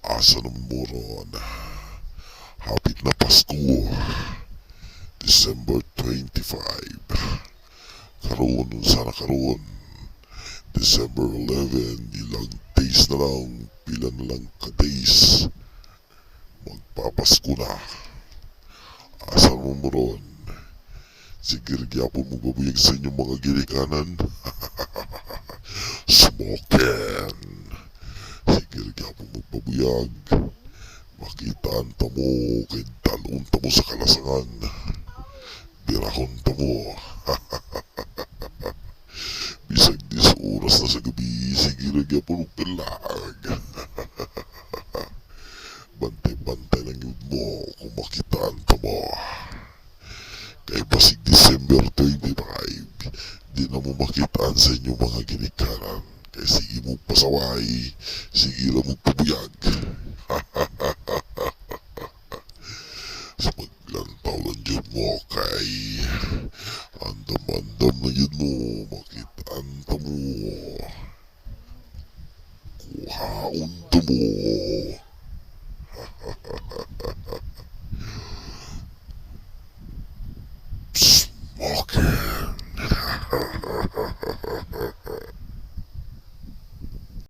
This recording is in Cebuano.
Asa naman mo ron? Hapit na Pasko. December 25. Karon, unsa na karon? December 11, ilang days na lang, pila na lang ka days. Magpapasko na. Asa mo mo ron? Sige gyapon mo babuyag sa inyong mga ginikanan. Smoking! Sige gyapon mo babuyag. Makitaan ta mo, kay dalon ta mo sa kalasangan. Birahon ta mo. Bisag 10 oras na sa gabi, sige ra gyapon mo pilag. Bantay-bantay lang yun mo kung makitaan ta mo. Kay basig December 25, di na mo makitaan sa inyong mga ginikanan. Kay sige mo pasaway, sige lang mo pabuyag. Sa maglantaw lang yun mo kay andam-andam na yun mo, makitaan ta mo. Kuhaon ta mo.